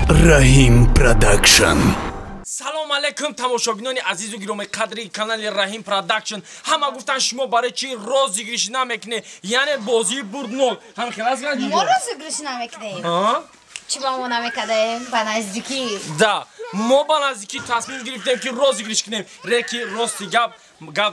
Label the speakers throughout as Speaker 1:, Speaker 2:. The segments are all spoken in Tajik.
Speaker 1: Раҳим Продакшн.
Speaker 2: Салом алейкум тамошобинони азизу гиромиқадри канали Раҳим Продакшн. Ҳама гуфтан шумо барои чӣ розыгрыш намекунед? Яъне бозии бурднок. Ҳам хелас ганҷи?
Speaker 3: Мо розыгрыш намекунем. Чӣ ба мо намекадаем? Ба наздикӣ.
Speaker 2: Да, мо ба наздикӣ тасмим гирифтем ки розыгрыш кунем. Леки рости гап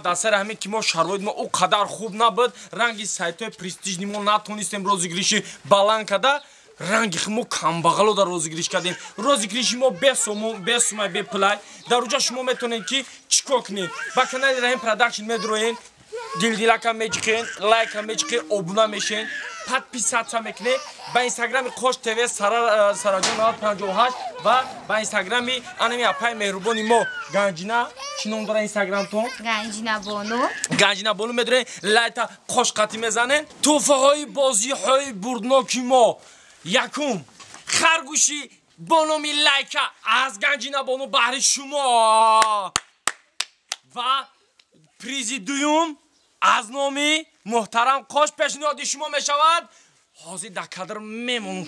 Speaker 2: дар сари ҳамин ки мо шароит мо ӯ қадар хуб набуд, ранги сайтҳои престижни мо натонистем розыгрыши баланд карда. Ранги мо камбағало дар розыгрыш кардем. Розыгрыши мо бесумай бепулай. Дар уҷа шумо метавонед ки чӣ кор кунед? Ба канали Раҳим Продакшн медроен, дилдилака меҷиқен, лайка меҷиқен, обуна мешен, подписаться мекунед. Ба инстаграми Қош ТВ Сараҷон 958 ва ба инстаграми анами апаи меҳрубони мо Ганҷина, чӣ ном дора инстаграмтон?
Speaker 3: Ганҷина Бону.
Speaker 2: Ганҷина Бону медроен, лайта қош қатӣ мезанен. Тӯҳфаҳои бозиҳои бурдноки мо. Якум, харгӯши бо номи Лайка аз Ганҷина Бону баҳри шумо ва призи дуюм аз номи муҳтарам Қош пешниҳоди шумо мешавад. Ҳозир дар кадр мемонум.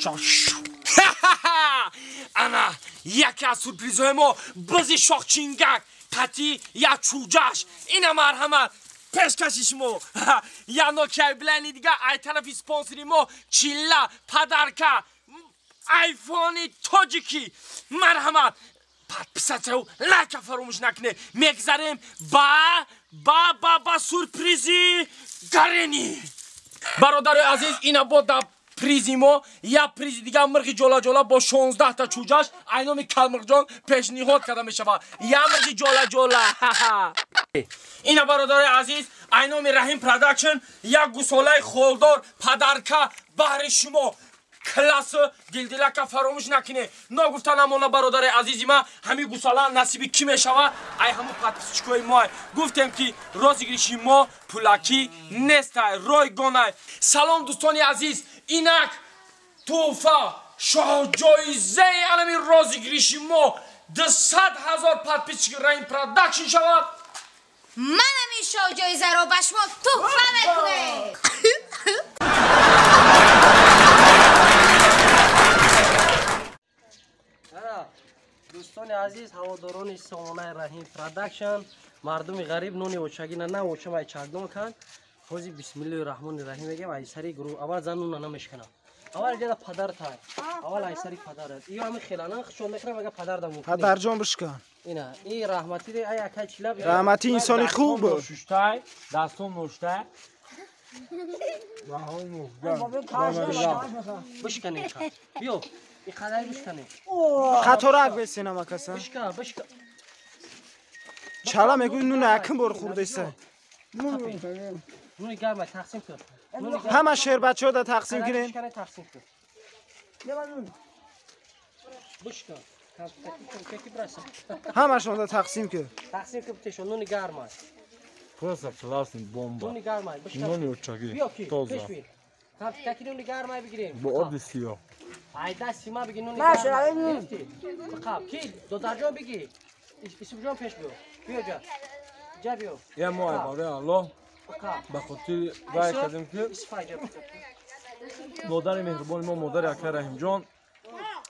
Speaker 2: Ана яке аз сюрпризҳои мо бизи шохчингак қатӣ як чӯҷаш. Ина марҳамат пешкаши шумо. Я нокиаи билайни дига ай тарафи спонсори мо чилла падарка айфони тоҷикӣ. Марҳамат, подписатсияу лайка фаромӯш накунед. Мегзарем ба сюрпризи гарени. Бародарои азиз, ина бо дар призи мо як призи дига мирғи ҷолаҷола бо 16 та чӯҷаш ай номи Калмирғҷон пешниҳод карда мешавад. Як мирғи ҷолаҷола. Ина бародарои азиз, ай номи Раҳим Продакшн як гусолаи холдор падарка баҳри шумо. Класс дилдилака фаромӯш накунед. Ногуфта намона бародари азизи ма, ҳамин гусола насиби кӣ мешавад? Ай ҳамун подписчикои мо. Гуфтем ки розыгрыши мо пулакӣ нестай, ройгонай. Салом дӯстони азиз, инак тӯҳфа шоҳҷоизаи анами розыгрыши мо 200 000 подписчики Раҳим Продакшн шавад.
Speaker 3: Ман ҳамин шоҳҷоизаро ба шумо тӯҳфа мекунем.
Speaker 4: Дӯстони азиз, ҳаводорони сомонаи Раҳим Продакшн, мардуми ғариб нони очагина на очам ай чагдон кан. Ҳозир бисмиллоҳи раҳмони раҳим мегем. Ай сари гурӯҳ аввал зан нуна намешканам. Аввал ҷада падар тай. Аввал ай сари падарат. Иё ҳами хеланан хушон мехӯрам, ага падар да мумкин.
Speaker 5: Падарҷон бишкан.
Speaker 4: Ина, ин раҳматӣ ай акай чила.
Speaker 5: Раҳматӣ инсони хуб.
Speaker 2: Шуштай, дастон ноштай.
Speaker 4: Бишканем. Биё. Иқадар бишкане.
Speaker 5: Қаторак бесенам акаса.
Speaker 4: Бишкан, бишкан.
Speaker 5: Чала мегӯй нуна якум бор хӯрдеса.
Speaker 4: Нуни гарма тақсим кун.
Speaker 5: Ҳама шербачаҳо да тақсим кунем.
Speaker 4: Бишкане тақсим кун. Бишкан.
Speaker 5: Ҳамашон да тақсим кун.
Speaker 4: Тақсим кун битешон нуни гарма.
Speaker 6: Просто классный бомба.
Speaker 4: Нуни гарма. Бишкан.
Speaker 6: Нони очаги. Тоза.
Speaker 4: Таки нуни гарма бигирем.
Speaker 6: Бо оби сиёҳ.
Speaker 4: Ай дасти ма биги нуни гарма. Гирифтӣ? Қаб ки додарҷон биги. Исмҷон пеш биё. Биё ҷа. Ҷа биё.
Speaker 6: Я мо ай барои Аллоҳ ба хотири вай кардем ки модари меҳрубони мо, модари акай Раҳимҷон,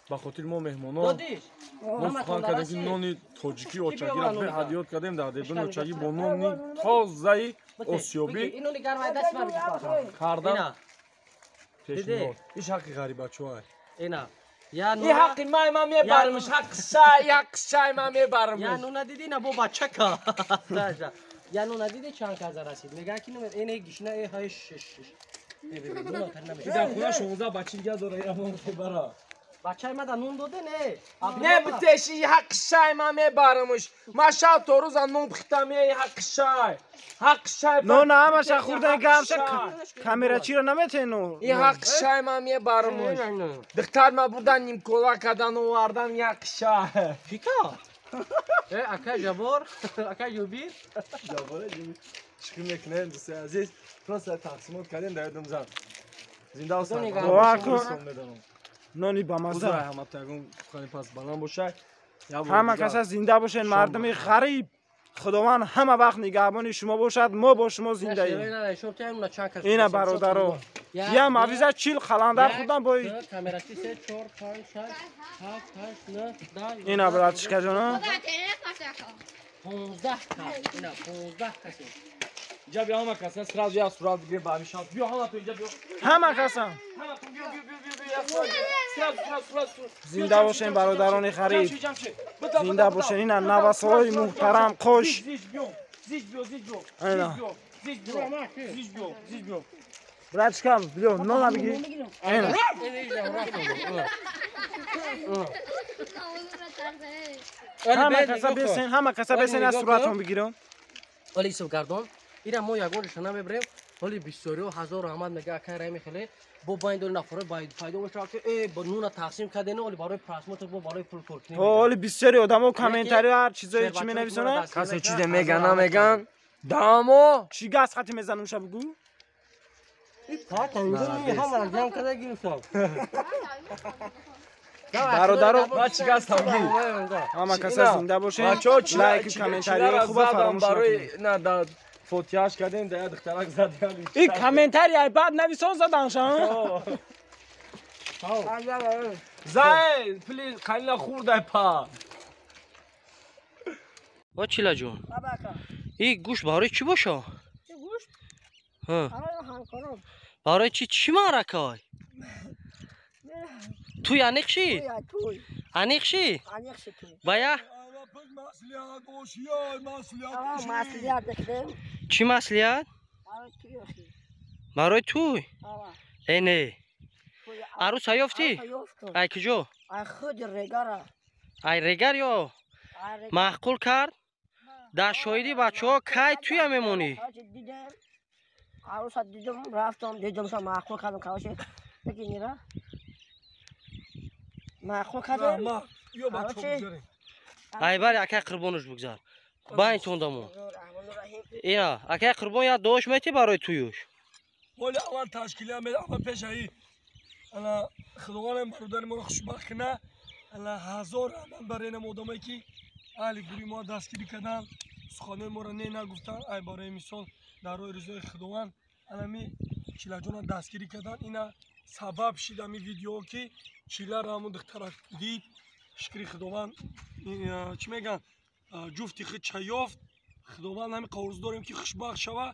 Speaker 6: ба хотири мо меҳмонон мо сухан кардем ки нони тоҷикӣ очагиро беҳад ёд кардем. Дар дедони очагӣ бо нони тозаи осиёбӣ кардан пешниҳод. Иш ҳаққи ғарибачоай.
Speaker 4: Ина.
Speaker 2: И ҳаққи май ман мебарамш, ҳаққи шай, ҳаққи шай ман мебарамш.
Speaker 4: Я нуна диди на бо бачака. Я нуна диди чанд каза расид. Мега ки нуна эне гишна э ҳай шш шш.
Speaker 6: Дар хона 16 бача дига дора, ира ман мебара.
Speaker 4: Бачаи ма да нун доде не.
Speaker 2: Не битеши ҳаққи шай ман мебарамш. Ман шаб то рӯза нун пухтам, э ҳаққи шай. Ҳаққи шай.
Speaker 5: Нона ҳамаша хӯрдан гамша камерачиро наметену.
Speaker 2: И ҳаққи шай ман мебарамш. Духтар ма бурдан нимкола кардан овардан ҳаққи шай.
Speaker 4: Фика? Э акай Ҷабор, акай Ҷубир.
Speaker 6: Ҷабор Ҷубир. Чӣ мекунем дӯстои азиз? Просто тақсимот кардем дар ёдам зад. Зинда ҳастам.
Speaker 5: Нони бамаза.
Speaker 6: Ҳама тагон сухани пас баланд бошад.
Speaker 5: Ҳама каса зинда бошен мардуми ғариб. Худованд ҳама вақт нигаҳбони шумо бошад. Мо бо шумо зиндаем. Ина бародаро. Я мавиза 40 қаландар худам бо ина братишка ҷоно.
Speaker 4: 15 кас. Ина 15 кас.
Speaker 6: Инҷа биё ҳама каса сразу як сурат бигирем ба ҳамин шанс. Биё ҳама ту инҷа биё.
Speaker 5: Ҳама каса.
Speaker 6: Ҳама ту биё биё биё биё як сурат. Сразу сразу сразу.
Speaker 5: Зинда бошен бародарони ғариб. Зинда бошен ина навасои муҳтарам қош.
Speaker 6: Зич биё. Зич биё, зич биё.
Speaker 5: Ина.
Speaker 6: Зич биё. Зич биё, зич биё.
Speaker 5: Братишка, биё нона бигир. Ина. Ҳама каса бесен, ҳама каса бесен аз суратон бигирам.
Speaker 4: Оли Юсуф гардон. Ира мо ягонашо намебарем. Ҳоли бисёриҳо ҳазор раҳмат мега акай Раҳими хеле бо байн дори нафаро пайдо мешавад ки бо нуна тақсим карден оли барои просмотр бо барои пул кор кунем.
Speaker 5: Оли бисёри одамо комментарио ҳар чизое чи менависонанд.
Speaker 6: Касе чизе меган намеган. Дамо
Speaker 5: чӣ газ хати мезанумша бугӯ? Бародаро ҳама каса зинда бошед. Лайк комментариҳои хуба фаромӯш накунед.
Speaker 6: На да фотиҳаш кардем да як духтарак задем.
Speaker 5: Ин комментарияи бад нависон заданша.
Speaker 6: Зай плиз қалина хурдай па.
Speaker 4: О чила ҷон. Ин гӯшт барои чӣ боша?
Speaker 7: Гӯшт?
Speaker 4: Барои чӣ чӣ маъракай? Туй аниқ ши? Аниқ ши? Бая? Чӣ маслиҳат? Барои туй? Э не. Арӯса ёфтӣ? Ай куҷо? Ай регар ё? Маъқул кард? Дар шоҳиди бачаҳо кай туя мемонӣ?
Speaker 7: Арӯса дидам, рафтам, дидамша маъқул кардам, короче, бигинира. Маъқул кардам.
Speaker 4: Ай бари акай Қурбонуш бигзар. Байн тондамо. Ина, акай Қурбон як дуош метӣ барои туюш.
Speaker 6: Оли аввал ташкилия мед, аввал пешаи. Ана Худованд бародари моро хушбахт кунад. Ана ҳазор раҳмат барои инам одамое ки аҳли гурӯҳи мо дастгирӣ карданд, суханои моро не нагуфтанд. Ай барои мисол дар роҳи ризои Худованд анами Чилаҷонро дастгирӣ карданд. Ина сабаб шид ами видео ки Чиларо ҳамон духтарак дид. Шукри Худованд чӣ мегӯянд, ҷуфти худ ча ёфт. Худованд ҳами орзу дорем ки хушбахт шава,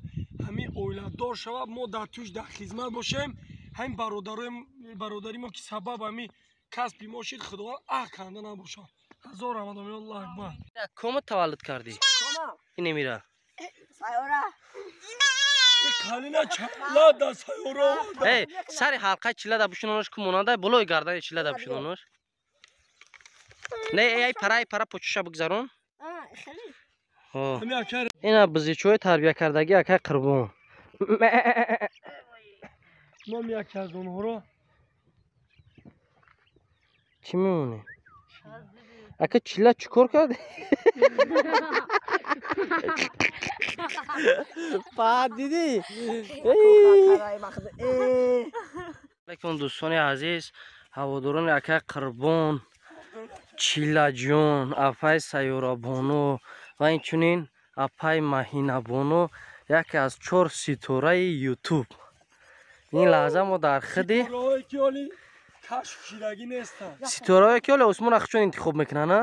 Speaker 6: ҳами оиладор шава, мо дар туш дар хизмат бошем. Ҳамин бародари мо ки сабаб ҳами касби мо шид, Худованд аҳ канда набошад. Ҳазор раҳмат, Аллоҳу акбар.
Speaker 4: Кома таваллуд кардӣ? Ин эмира.
Speaker 7: Сайёра.
Speaker 6: Қалина чала да сайёра.
Speaker 4: Эй, сари ҳалқаи чилада бушинонош ку монанда, болои гардани чилада бушинонош. Не, эй, пара, пара почуша бигзарон. Ина бизичои тарбия кардагӣ акай Қурбон.
Speaker 6: Мом яке аз онҳоро
Speaker 4: чӣ мемонӣ? Ака чила чӣ кор кард? Фаҳд дидӣ? Алайкум дӯстони азиз, ҳаводорони акай Қурбон, Чилаҷон, апай Сайёрабону ва инчунин апай Маҳинабону, яке аз 4 ситораи Ютуб. Ин лаҳза мо дар худи ситораҳое ки оли осмон ахчон интихоб мекунанд, а?